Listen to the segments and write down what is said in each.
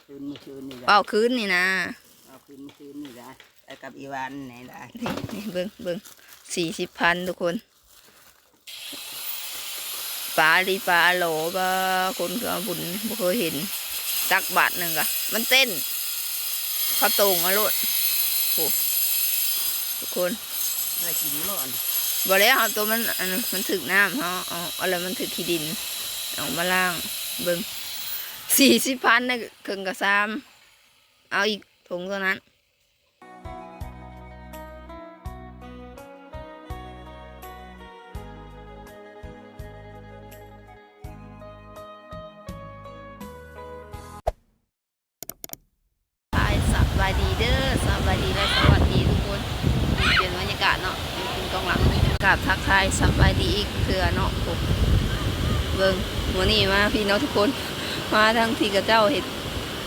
ຄືນມື້ຄືນນີ້ລະ ເວົ້າຄືນນີ້ນະ ເວົ້າຄືນມື້ຄືນນີ້ລະ ໄປກັບອີ່ຫວານນີ້ລະ ນີ້ ນີ້ເບິ່ງ ເບິ່ງ ສີ່ສິບພັນທຸກຄົນ. ປາລີປາໂຫຼ ບາ ຄົນຄືເອົາບຸນ ບໍ່ເຄີຍເຫັນ ຕັກບາດໜຶ່ງກະ ມັນເຕັ້ນ ເຂົ້າໂຕ່ງເອົາໂລດ ໂອ້ ທຸກຄົນ ໄດ້ກິນບໍ່ອັນ ບໍ່ແລ້ວ ເຮົາໂຕມັນ ອັນ ມັນຖືກນ້ຳ ເຮົາເອົາ ເອົາແລ້ວມັນຖືກຂີ້ດິນ ເອົາມາລ້າງ ເບິ່ງ ສີ່ສິບພັນ ໄດ້ເຄິ່ງກະຊາມ ເອົາອີກຖົງໂຕນັ້ນ. ສະບາຍດີເດີ ສະບາຍດີ ແລະ ສະຫວັດດີທຸກຄົນ ປ່ຽນບັນຍາກາດເນາະ ຢູ່ເທິງກ້ອງຫຼັງ ກາບທັກທາຍສະບາຍດີອີກເທື່ອເນາະ ເບິ່ງ ມື້ນີ້ມາພີ້ເນາະທຸກຄົນ ມາທາງທີ່ເຂົາເຈົ້າເຮັດ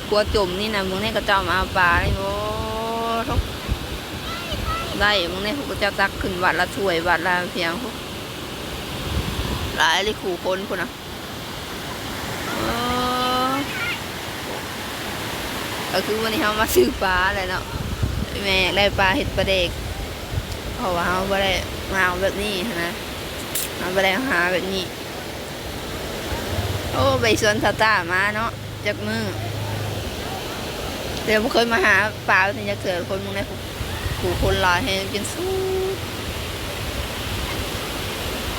ຂົວຈົມນີ້ນະ ມື້ນີ້ເຂົາເຈົ້າມາເອົາປານີ້ ໂອ້ ໂທ້ ໄດ້ມື້ນີ້ພວກເຂົາເຈົ້າຕັກຂຶ້ນວັດລະຖ້ວຍ ວັດລະພຽງ ໂອ້ ຫຼາຍອີ່ຫຼີ ຄູ່ຄົນພຸ້ນນະ ເອີ ກະຄືມື້ນີ້ເຮົາມາຊື້ປາແຫຼະເນາະ ແມ່ຢາກໄດ້ປາເຮັດປາແດກ ເພາະວ່າເຮົາບໍ່ໄດ້ມາເອົາແບບນີ້ຫັ້ນນະ ເຮົາບໍ່ໄດ້ຫາແບບນີ້. ໂອ້ ໄປສວນສາວຕ້າມາເນາະ ຈັກມື້ ແຕ່ບໍ່ເຄີຍມາຫາປາແບບນີ້ຈັກເທື່ອ ຄົນເມືອງໃດ ຜູ້ຄົນຫຼາຍແຮງ ຈົນສຸດ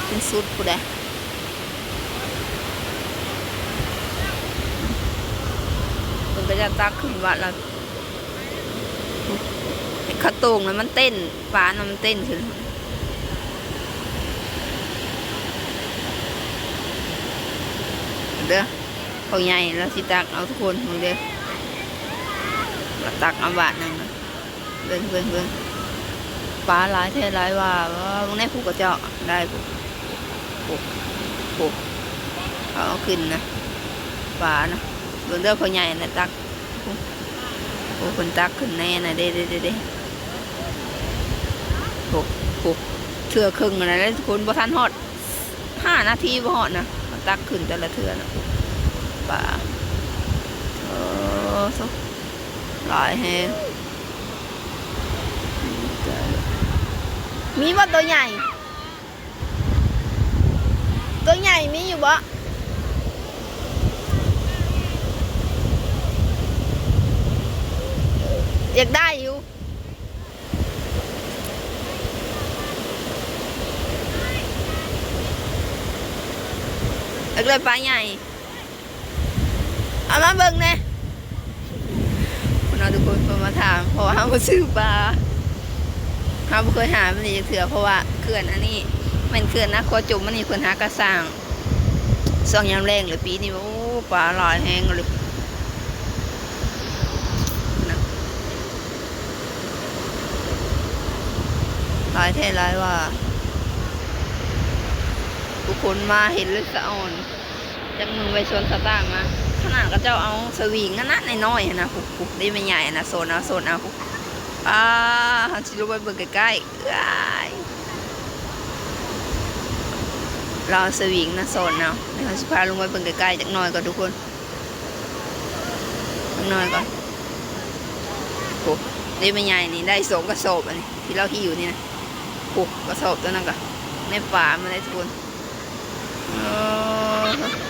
ຈົນສຸດພຸ້ນໃດ ເພິ່ນກະຈະຕັກຂຶ້ນວັດລະ ເຂົາໂຕ່ງລະມັນເຕັ້ນ ປານະມັນເຕັ້ນຂຶ້ນ ເດີ ພໍ່ໃຫຍ່ລາວຊິຕັກເອົາທຸກຄົນ ເບິ່ງເດີ ລາວຕັກເອົາບາດໜຶ່ງ ເບິ່ງ ເບິ່ງ ເບິ່ງ ປາຫຼາຍແທ້ຫຼາຍວ່າ ເບິ່ງແນ່ ຜູ້ເຂົາເຈົ້າໄດ້ ຜູ້ ຜູ້ ຜູ້ ເຂົາເອົາຂຶ້ນນະ ປານະ ເບິ່ງເດີ ພໍ່ໃຫຍ່ນະຕັກ ໂອ້ ເພິ່ນຕັກຂຶ້ນແນ່ນະ ເດ້ ເດ້ ເດ້ ເດ້ ໂອ້ ໂອ້ ເທື່ອເຄິ່ງຫັ້ນນະທຸກຄົນ ບໍ່ທັນຮອດຫ້ານາທີ ບໍ່ຮອດນະ ມາຕັກຂຶ້ນແຕ່ລະເທື່ອນະ ປາ ເອີ ໂທ້ ຫຼາຍແຮງ ມີບໍ່ໂຕໃຫຍ່? ໂຕໃຫຍ່ມີຢູ່ບໍ່? ຢາກໄດ້ຢູ່ ຢາກໄດ້ປາໃຫຍ່. ເອົາມາເບິ່ງແນ່ ເນາະ ທຸກຄົນ ເພິ່ນມາຖາມ ເພາະວ່າເຮົາບໍ່ຊື້ປາ ເຮົາບໍ່ເຄີຍຫາແບບນີ້ຈັກເທື່ອ ເພາະວ່າເຂື່ອນອັນນີ້ແມ່ນເຂື່ອນນາຂົວຈົມ ອັນນີ້ເພິ່ນຫາກະສ້າງຊ່ວງຍາມແລ້ງ ແລະ ປີນີ້ ໂອ້ ປາຫຼາຍແຮງເລີຍ ຫຼາຍແທ້ຫຼາຍວ່າ ທຸກຄົນມາເຫັນເລີຍສະອອນ. ຈັກໜຶ່ງໄປສວນສະຕາມາ ຂະໜາດເຂົາເຈົ້າເອົາສະວິງອັນນັ້ນນ້ອຍໆຫັ້ນນະ ພຸ້ນໆ ເດ້ແມ່ໃຫຍ່ຫັ້ນນະ ໂຊນເອົາ ໂຊນເອົາ ພຸ້ນ ອາ ເຮົາຊິລົງໄປເບິ່ງໃກ້ໆ ເອີຍ ລາວເອົາສະວິງນະ ໂຊນເອົາ ດຽວເຮົາຊິພາລົງໄປເບິ່ງໃກ້ໆຈັກໜ້ອຍກ່ອນທຸກຄົນ ຈັກໜ້ອຍກ່ອນ ໂອ້ ເດ້ແມ່ໃຫຍ່ນີ້ໄດ້ສອງກະສອບ ອັນນີ້ທີ່ລາວຫິ້ວນີ້ນະ ໂອ້ ກະສອບໂຕນັ້ນກະ ໃນປ່າມາເລີຍທຸກຄົນ. ເອີ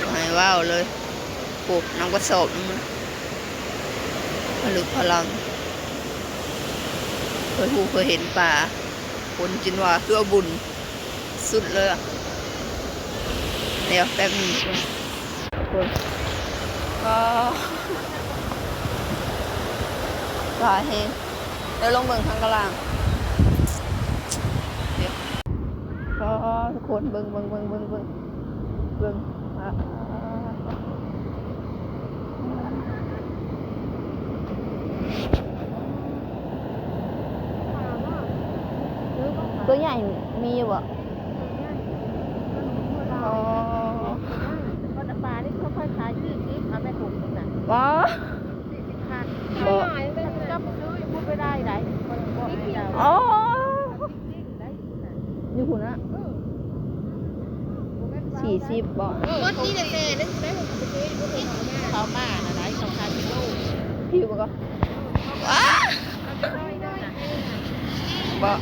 ບໍ່ໃຫ້ເວົ້າເລີຍ ໂອ້ ນຳກະສອບໜຶ່ງ ຜະລຶກຜະລັງ ເຄີຍຮູ້ເຄີຍເຫັນປາ ຄົນຈິນວ່າເຄືອບຸນສຸດເລີຍ ດຽວແປັບໜຶ່ງ ທຸກຄົນ ກໍຫຼາຍແຮງ ດຽວລອງເບິ່ງທາງຂ້າງລ່າງ ດຽວ ອໍ ທຸກຄົນ ເບິ່ງ ເບິ່ງ ເບິ່ງ ເບິ່ງ ເບິ່ງ ເບິ່ງ ອາ ໂຕໃຫຍ່ມີຢູ່ບໍ່? ອໍ ປານີ້ເຂົາຄ່ອຍຂາຍສີ່ສິບ ເອົາແມ່ຖົງໜຶ່ງນະ ອໍ ສີ່ສິບພັນ ໂອ້ ຈັບຊື້ຢູ່ພຸ້ນໄປໄດ້ໃດ ຂ້ອຍບອກໃຫ້ເຈົ້າ ອໍ ຢູ່ພຸ້ນນະ ເອີ ສີ່ສິບບໍ່? ເອີ ຄົນນີ້ແຫຼະແສນໜຶ່ງໄດ້ ເຂົາມານະໄດ ເຂົາຂາຍເປັນໂລ ອ້າ ບໍ່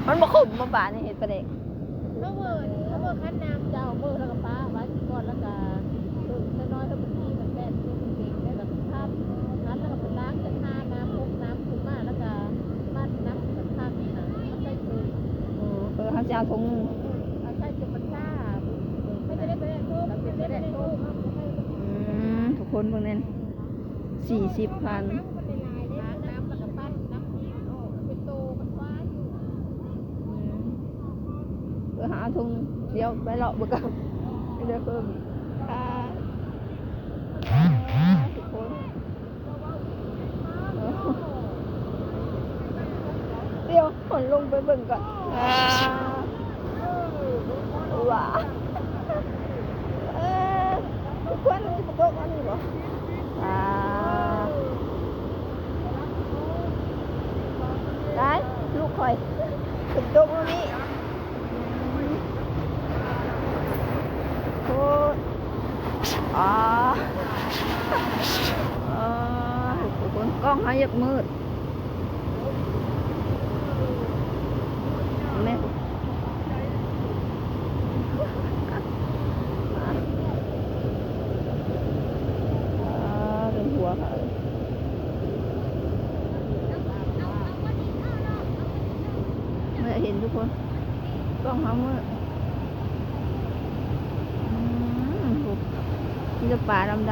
ມັນບໍ່ຂົມບໍ່ປານີ້ ເຮັດປາແດກ. ເຮົາເບີ ເຮົາເບີຄັນນ້ຳເຈົ້າ ເບີແລ້ວກໍປາໄວ້ກ່ອນ ແລ້ວກໍເບິ່ງຈັກໜ້ອຍ ແລ້ວບາງທີມັນແປດສິບເປັນ ແລ້ວກໍຄັນ ຄັນແລ້ວກໍໄປລ້າງ ຈັກຫານ້ຳອົບນ້ຳຂຶ້ນມາ ແລ້ວກໍໝັ້ນນ້ຳມັນຄັນນະ ເຮົາໃສ່ເຄີຍ. ເອີ ເອີ ເຮົາຊິເອົາຖົງໜຶ່ງ ເຮົາໃສ່ຈົນມັນຊາ ມັນຈະໄດ້ປາແດກຕົ້ມ ມັນຈະໄດ້ປາແດກຕົ້ມ. ອືມ ທຸກຄົນເບິ່ງແນ່ ສີ່ສິບພັນ. ອືມ ເອີ ຫາຖົງດຽວໄປເລາະເບິ່ງກ່ອນ ເດີເພີ່ມອີກ ອ່າ ທຸກຄົນ ເອີ ດຽວເຮົາລົງໄປເບິ່ງກ່ອນ ອ່າ ວ້າ ເອີ ທຸກຄົນ ມັນຊິບໍ່ຕົກອັນນີ້ບໍ່? ອ່າ ໄດ້ ລູກຂ້ອຍ ຝົນຕົກມື້ນີ້ ໂອ້ ອ່າ ເອີ ທຸກຄົນ ກ້ອງເຮົາຢາກມືດ. ແມ່ນ ເປັນຫົວ ເມື່ອເຫັນທຸກຄົນ ຕ້ອງເຮົາເມື່ອ ອືມ ມີແຕ່ປາດຳໆ ຮ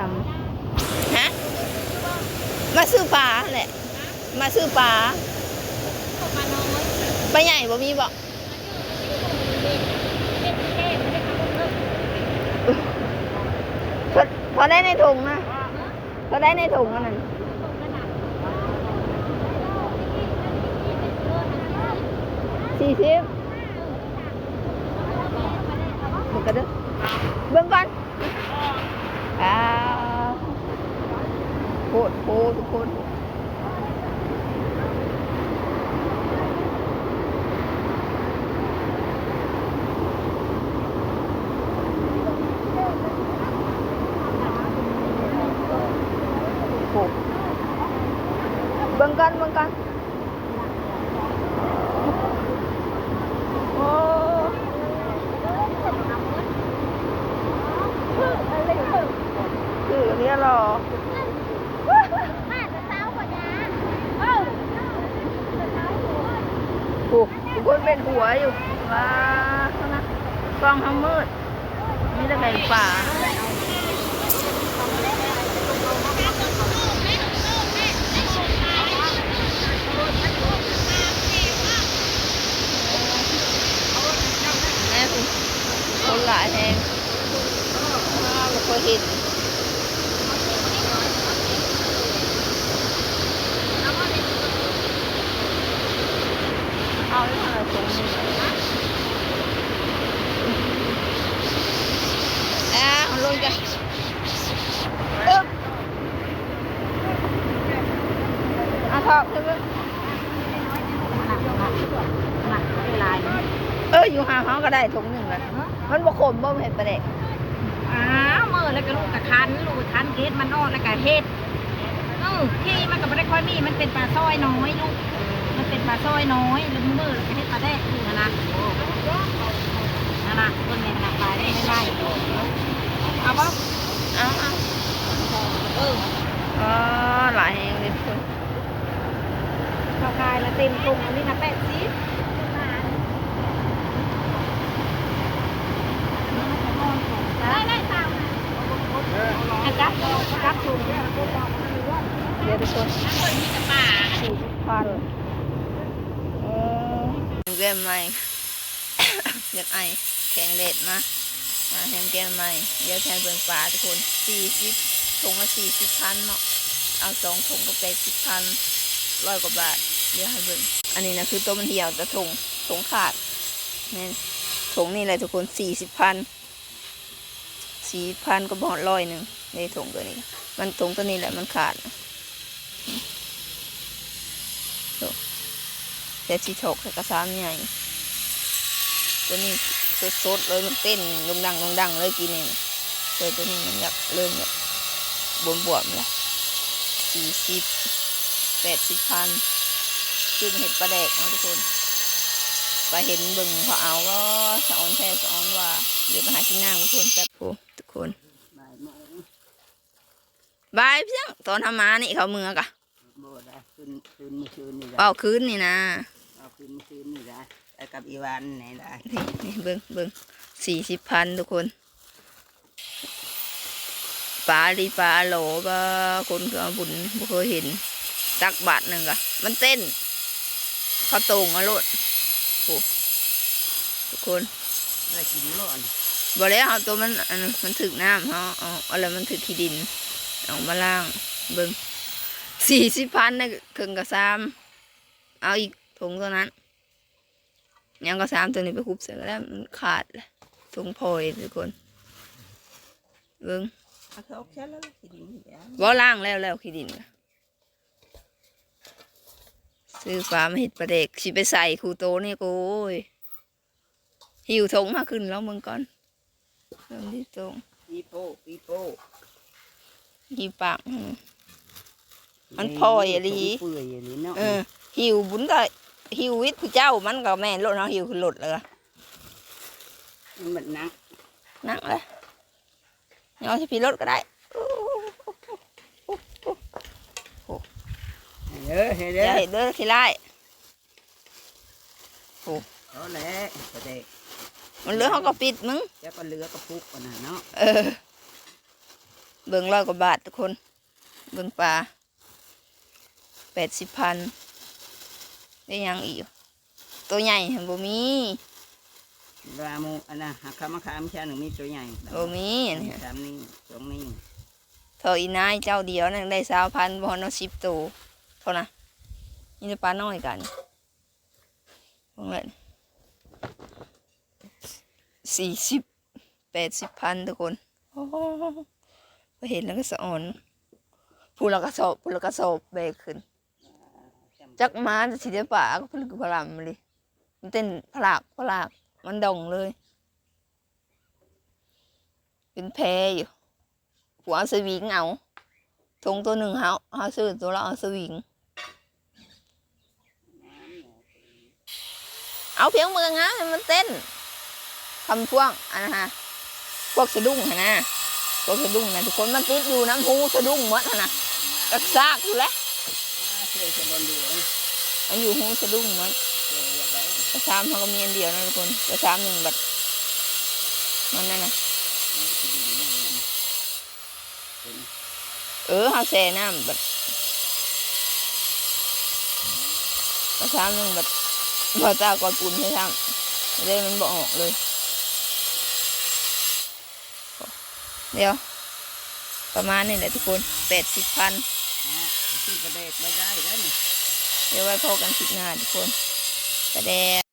ະ ມາຊື້ປາຫັ້ນແຫຼະ. ມາຊື້ປາ ປາໃຫຍ່ບໍ່ມີບໍ່? ເທົ່າ ເທົ່າໃດໃນຖົງນະ? ເທົ່າໃດໃນຖົງອັນນັ້ນ? ສີ່ສິບ ເບິ່ງກັນເດີ ເບິ່ງກ່ອນ. ອ່າ ໂພດໂພທຸກຄົນ ໂອ້ ເບິ່ງກັນ ເບິ່ງກັນ. ໂອ້ ຄືອັນນີ້ຫຼໍ ໂອ້ ທຸກຄົນເປັນຫົວຢູ່ ວ້າ ເທົ່ານັ້ນ ກ້ອງເຮົາມືດ. ມີແຕ່ໄກ່ປ່າ ແມ່ນ ຄົນຫຼາຍແຮງ ບໍ່ຄ່ອຍເຫັນ. ເອົາໄວ້ທາງໃດຕົງນີ້ ອ່າ ລົງກັນ ອຶບ ອ່າ ຖອກຂຶ້ນເບິ່ງ ເອີ ຢູ່ຫ່າງເຮົາກໍໄດ້ຖົງໜຶ່ງລະ ມັນບໍ່ຂົມບໍ່ ເຮັດປາແດກ ອ້າວ ເມີແລ້ວກໍລູກກໍຄັນ ລູກຄັນ ເຮັດມັນອອກແລ້ວກໍເຮັດ. ເອີ ທີ່ມັນກໍບໍ່ໄດ້ຄ່ອຍມີ ມັນເປັນປາຊອຍນ້ອຍລູກ ມັນເປັນປາຊອຍນ້ອຍ ແລ້ວມື້ມື້ກໍເຮັດປາແດກຢູ່ຫັ້ນນະ ຫັ້ນນະ ເບິ່ງແນ່ນະ ຫຼາຍໄດ້ຫຼາຍ ເອົາບໍ່? ເອົາ ເອົາ ເອີ ອໍ ຫຼາຍແຮງເດ້ທຸກຄົນ. ເຂົາຂາຍລະເຕັມຖົງ ອັນນີ້ນະແປດສິບ ໄດ້ ໄດ້ຊາວນະ ຈັບ ຈັບຖົງ ດຽວທຸກຄົນ ສີ່ສິບພັນ ເອີ ແວ່ນໃໝ່. ຢາກໄອ ແຂງແດດມາ ມາແຮມແກ້ມໃໝ່ ດຽວຊິໃຫ້ເບິ່ງປາທຸກຄົນ ສີ່ສິບ ຖົງລະສີ່ສິບພັນເນາະ ເອົາສອງຖົງກໍແປດສິບພັນ ຮ້ອຍກວ່າບາດ ດຽວໃຫ້ເບິ່ງ ອັນນີ້ນະຄືໂຕມັນຫ່ຽວ ແຕ່ຖົງ ຖົງຂາດ ແມ່ນຖົງນີ້ແຫຼະທຸກຄົນ ສີ່ສິບພັນ ສີ່ພັນກໍບໍ່ຮອດຮ້ອຍໜຶ່ງ ໃນຖົງໂຕນີ້ ມັນຖົງໂຕນີ້ແຫຼະມັນຂາດ ໂຕ ແຕ່ຊິຖອກໃສ່ກະຊາມໃຫຍ່ ໂຕນີ້ສົດໆເລີຍ ມັນເຕັ້ນດົງດັງໆເລີຍກີ້ນີ້ ແຕ່ໂຕນີ້ມັນຢາກ ເລີ່ມຢາກບວມໆແລ້ວ ສີ່ສິບ ແປດສິບພັນ ຊື້ມາເຮັດປາແດກເນາະທຸກຄົນ. ໄປເຫັນເບິ່ງເຂົາເອົາວ່າສະອອນແທ້ສະອອນວ່າ ດຽວໄປຫາກິນນ້ຳທຸກຄົນ ແປັບ. ໂອ້ ທຸກຄົນ ບ່າຍພຽງຕອນເຮົາມານີ້ ເຂົາເມືອກະ ບໍ່ໄດ້ ຄືນ ຄືນມື້ຄືນນີ້ລະ ເວົ້າຄືນນີ້ນະ ເວົ້າຄືນມື້ຄືນນີ້ລະ ໄປກັບອີວານນີ້ລະ. ນີ້ ນີ້ເບິ່ງ ເບິ່ງ ສີ່ສິບພັນທຸກຄົນ. ປາລີປາໂຫຼ ບາ ຄົນຄືເອົາບຸນ ບໍ່ເຄີຍເຫັນ ຕັກບາດໜຶ່ງກະ ມັນເຕັ້ນ ເຂົາໂຕ່ງເອົາໂລດ. ໂອ້ ທຸກຄົນ ໄດ້ກິນບໍ່ອັນ ບໍ່ແລ້ວ ເຮົາໂຕມັນ ອັນ ມັນຖືກນ້ຳ ເຮົາເອົາ ເອົາແລ້ວມັນຖືກຂີ້ດິນ ເອົາມາລ້າງເບິ່ງ. ສີ່ສິບພັນ ໄດ້ເຄິ່ງກະຊາມ ເອົາອີກຖົງໂຕນັ້ນ. ຫຍັງກະຊາມ ໂຕນີ້ໄປຄຸບໃສ່ກະໄດ້ ມັນຂາດລະ ຖົງພອຍທຸກຄົນ. ເບິ່ງ ເອົາອອກແຄ່ແລ້ວ ຂີ້ດິນນີ້ແຫຼະ ບໍ່ ລ້າງແລ້ວ ແລ້ວຂີ້ດິນ ຊື້ປາມາເຮັດປາແດກ ຊິໄປໃສ່ຄູ່ໂຕນີ້ ໂອ້ຍ ຫິ້ວຖົງຫາຂຶ້ນລອງເບິ່ງກ່ອນ. ເບິ່ງທີ່ຕົງ ປີໂປ້ ປີໂປ້ ທີ່ປາກ ອືມ ມັນພອຍອີ່ຫຼີ ເປື່ອຍອີ່ຫຼີເນາະ. ເອີ ຫິ້ວບຸນກະຫິ້ວວິດຜູ້ເຈົ້າ ມັນກະແມ່ນໂລດ ເຮົາຫິ້ວຂຶ້ນລົດແລ້ວ ມັນບັດໜັກ ໜັກເລີຍ. ເອົາໃສ່ພີ້ລົດກະໄດ້. ໂອ້ ເຮັດເດີ ເຮັດເດີ ຢ່າເຮັດເດີຂີ້ລ້າຍ. ໂອ້ ເອົາແຫຼະ ປາແດກ ມັນເຫຼືອເຮົາກະປິດ ມຶງ ເຈົ້າກະເຫຼືອກະປຸກອັນນັ້ນເນາະ. ເອີ ເບິ່ງ ຮ້ອຍກວ່າບາດທຸກຄົນ ເບິ່ງປາ ແປດສິບພັນ. ໄດ້ຫຍັງອີກ ໂຕໃຫຍ່ຫັ້ນບໍ່ມີ ວ່າໝູ່ອັນນະ ຫາກເຂົ້າມາຂາຍມື້ເຊົ້ານີ້ມີໂຕໃຫຍ່ ບໍ່ມີ ອັນນີ້ ສາມນິ້ວ ສອງນິ້ວ ທໍ່ອີນາຍເຈົ້າດຽວນັ້ນໄດ້ຊາວພັນ ບໍ່ຮອດເນາະ ສິບໂຕເທົ່ານັ້ນ. ມີແຕ່ປານ້ອຍກະນີ້ ເບິ່ງແລ້ວ ສີ່ສິບ ແປດສິບພັນທຸກຄົນ. ໂອ້ ໄປເຫັນແລ້ວກະສະອອນ ຜູ້ລະກະສອບ ຜູ້ລະກະສອບແບກຂຶ້ນ ຈັກມາຊິໄດ້ປາກະຜະລຶກຜະລຳອີ່ຫຼີ ມັນເຕັ້ນຜະລາກຜະລາກ ມັນດົງເລີຍ ເປັນແພຢູ່. ຜູ້ເອົາສະວິງເອົາ ຖົງໂຕໜຶ່ງ ເຮົາ ເຮົາຊື້ໂຕລະເອົາສະວິງ ເອົາພຽງເບິ່ງງາມໃຫ້ມັນເຕັ້ນ. ຄຳພວກອັນນັ້ນຫະ ພວກສະດຸ້ງຫັ້ນນະ ພວກສະດຸ້ງນະທຸກຄົນ ມັນຕິດຢູ່ນຳຮູສະດຸ້ງໝົດຫັ້ນນະ ກະຊາກຢູ່ແຫຼະ ມັນຢູ່ຮູສະດຸ້ງໝົດ. ກະຊາມເຮົາກະມີອັນດຽວນະທຸກຄົນ ກະຊາມໜຶ່ງບັດ ມັນນັ້ນນະ ເອີ ເຮົາແຊ່ນ້ຳບັດ ກະຊາມໜຶ່ງບັດ ບໍ່ຕາກອນອຸ່ນໃຫ້ຊ້ຳ ເລີຍມັນບໍ່ອອກເລີຍ. ດຽວ ປະມານນີ້ແຫຼະທຸກຄົນ ແປດສິບພັນ ຊື້ປາແດກບໍ່ໄດ້ເດີນີ້. ດຽວໄວ້ພໍ້ກັນຄລິບໜ້າທຸກຄົນ ປາແດກ.